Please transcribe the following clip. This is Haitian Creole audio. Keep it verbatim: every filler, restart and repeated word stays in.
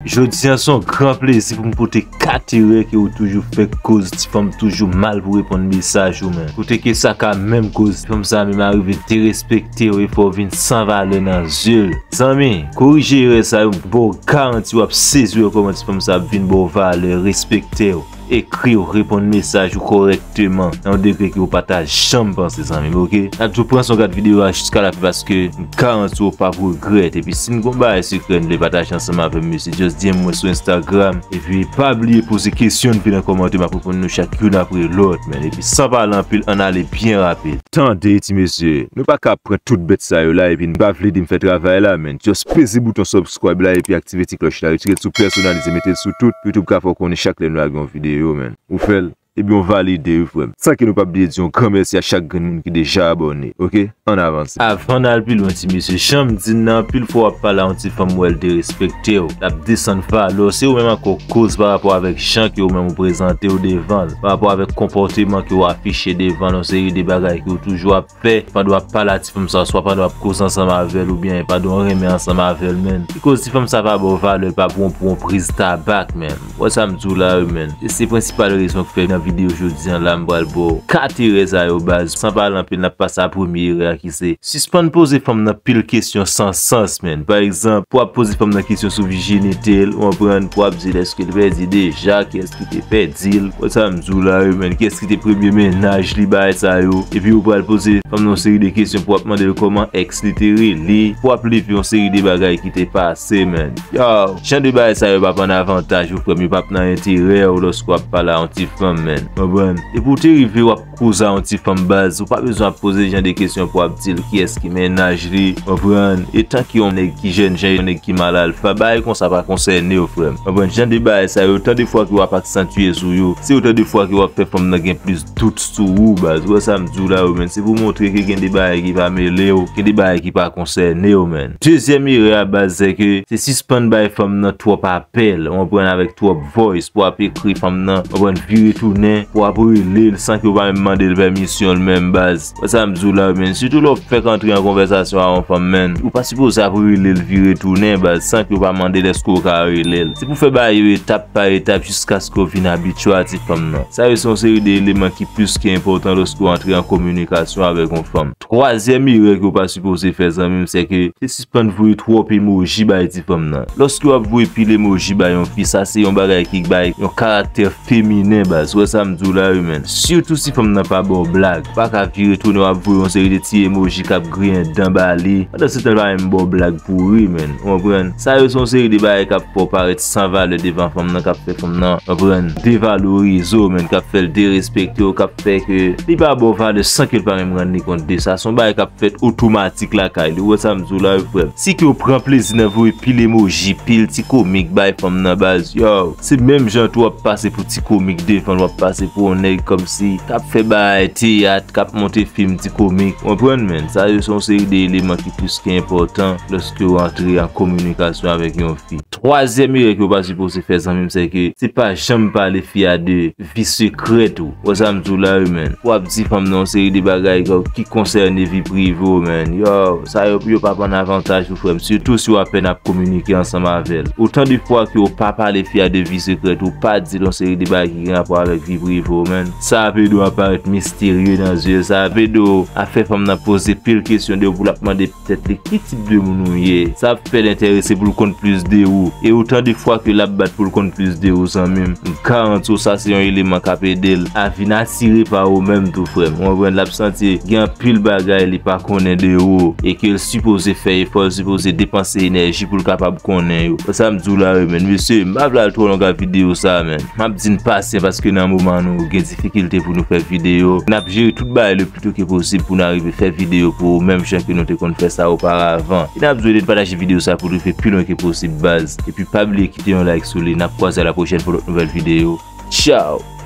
Jodi a se yon gran plezi pou m pote kat erè ke ou toujou fè koz ti fanm toujou mal pou reponn mesaj ou, menn. Kote ke sa ka menm koz ti fanm sa menm a rive derespekte w e fè w vin san valè nan zye l. Zanmi, korije erè sa yo, m ba w garanti w ap sezi wè kòman ti fanm sa ap vin ba w valè, respekte w, ekri w, reponn mesaj ou kòrèkteman nan yon degre ke w pa ta janm panse, zanmi m, oke? N ap di w pran son gad videyo a jiska lafen paske m garanti w w p ap regrèt. Epi si n gon bagay sekrè n vle pataje ansanm avè m, mesye, just D M mwen sou Instagram. Epi pa bliye poze kesyon n vle nan kòmantè, m ap reponn nou chak youn apre lòt, menn. Epi san pale anpil, ann ale byen rapid. Tande, ti mesye, nou pa ka pran tout bèt sa yo la epi n pa vle di m fè travay la, menn. Just peze bouton subscribe la epi aktive ti klòch la. Retire l sou pèsonalize, mete l sou tout, pou YouTube ka fè w konnen chak lè nou lage yon videyo, menn. Ou fè l, ebyen w valide wi, frè m. San ke nou p ap bliye di yon gran mèsi a chak grenn moun ki deja abòne, oke? Ann avanse. Avan n al pi lwen, ti mesye, jan m di n nan, anpil fwa w ap pale a yon ti fanm, w wè l derespekte w. L ap desann valè w. Se ou menm ankò koz pa rapò avèk jan ke ou menm ou prezante w devan l, pa rapò avèk konpòteman ke w afiche devan l, yon seri de bagay ke w toujou ap fè, pandan w ap pale a ti fanm sa, swa pandan w ap koze ansanm avè l, oubyen pandan w renmen ansanm avè l, menn. Bikòz ti fanm sa pa ba w valè, l pa pran w pou yon priz tabak, menn. Ou wè sa m di w la wi, menn. E se prensipal rezon k fè nan videyo jodi a la, m pral ba w kat erè sa yo, baz. San pale anpil, n ap pase a premye erè a ki se sispann poze fanm nan pil kesyon san sans, menn. Pa egzanp, pou w ap poze fanm nan kesyon sou vijinite l, ou konprann, pou w ap di l èske l pèdi deja, kiyès ki te pèdi l. Ou wè sa m di w la wi, menn. Kiyès ki te premye mennaj li, bagay sa yo. Epi ou pral poze fanm nan yon seri de kesyon pou w ap mande l kòman èks li te rele, pou w ap leve yon seri de bagay ki te pase, menn. Yo, jan de bagay sa yo p ap ann avantaj ou, frè m, yo p ap nan enterè w lòske w ap pale a yon ti fanm, menn. Konprann? Epi w te rive w ap koze a yon ti fanm, baz, ou pa bezwen ap poze jan de kesyon pou w ap di l kiyès ki mennaj li, konprann? Etan ke yon nèg ki jènjan, yon nèg ki mal alfa, bagay konsa pa konsène w, frè m. Konprann? Jan de bagay sa yo, otan de fwa ke w ap aksantye sou yo, se otan de fwa ke w ap fè fanm nan gen plis dout sou ou, baz. Ou wè sa m di w la yo, menn, se pou montre ke gen de bagay ki pa mele w, gen de bagay ki pa konsène w, menn. Dezyèm erè a, baz, se ke se sispann bay fanm nan twòp apèl, ou konprann, avèk twòp voice pou w ap ekri fanm nan, ou konprann, vire tounen, pou w ap rele l san ke w pa menm mande l pèmisyon l menm, baz. Ou wè sa m di w la yo, menn. Sitou lè w fèk antre an konvèsasyon a yon fanm, menn, ou pa sipoze ap rele l vire tounen, baz, san ke w pa mande l èske w ka rele l. Se pou fè bagay yo etap pa etap jiskaske w vin abitye a ti fanm nan. Sa yo se yon seri de eleman ki plis ke enpòtan lòske w antre an kominikasyon avèk yon fanm. Twazyèm erè ke w pa sipoze fè, zanmi m, se ke se sispann voye twòp emoji bay ti fanm nan. Lòske w ap voye pil emoji bay yon fi, sa se yon bagay ki bay yon karaktè feminen, baz. Ou wè sa m di w la wi, menn. Sitou si fanm nan pa ba w blag. Pa ka vire tounen w ap voye yon seri de ti emoji k ap griyen dan ba li. Pandan se tan l pa menm ba w blag pouri, menn. Ou konprann? Sa yo se yon seri de bagay k ap fè w parèt san valè devan fanm nan, k ap fè fanm nan, konprann, devalorize w, menn, k ap fè l derespekte w, k ap fè ke li pa ba w valè san ke l pa menm rann li kont de sa. Se yon bagay k ap fèt otomatik lakay li. Ou wè sa m di w la wi, frè m. Si ke w pran plezi nan voye pil emoji, pil ti komik bay fanm nan, baz, yo, se menm jan tou w ap pase pou ti komik devan l, w ap pase pou yon nèg kòmsi k ap fè bagay teyat, k ap monte fim ti komik. Ou konprann, menn? Sa yo se yon seri de eleman ki plis ke enpòtan lòske w antre an kominikasyon avèk yon fi. Twazyèm erè ke w pa sipoze fè, zanmi m, se ke se pa janm pale fi a de vi sekrèt ou. Ou wè sa m di w la wi, menn. Pou w ap di fanm nan yon seri de bagay ki konsène vi prive w, menn. Yo, sa yo, yo p ap ann avantaj ou, frè m. Sitou si w apèn ap kominike ansanm avè l. Otan de fwa ke w pa pale fi a de vi sekrèt ou, pa di l yon seri de bagay ki gen rapò avèk vi prive w, menn. Sa ap ede w ap parèt misterye nan zye l. Sa ap ede w ap fè fanm nan poze pil kesyon de ou pou l ap mande tèt li ki tip de moun ou ye. Sa ap fè l enterese pou l konn plis de ou. E otan de fwa ke l ap bat pou l konn plis de ou, zanmi m, m garanti w sa se yon eleman k ap ede l a vin atire pa ou menm tou, frè m. Ou konprann? L ap santi gen anpil bagay li pa konnen de ou e ke l sipoze fè efò, l sipoze depanse enèji pou l kapab konnen yo. Sa m di w la wi, menn. Mesye, m pa vle al twò long ak videyo sa, menn. M ap di n pasyan paske nan moman nou gen difikilte pou nou fè videyo. N ap jere tout bagay le pito ke posib pou n arive fè videyo pou ou, menm jan ke nou te konn fè sa oparavan. E n ap di w ede n pataje videyo sa pou l rive pi lwen ke posib, baz. Epi pa bliye kite yon like sou li. N ap kwaze a la pwochèn pou lòt nouvèl videyo. Tchaw!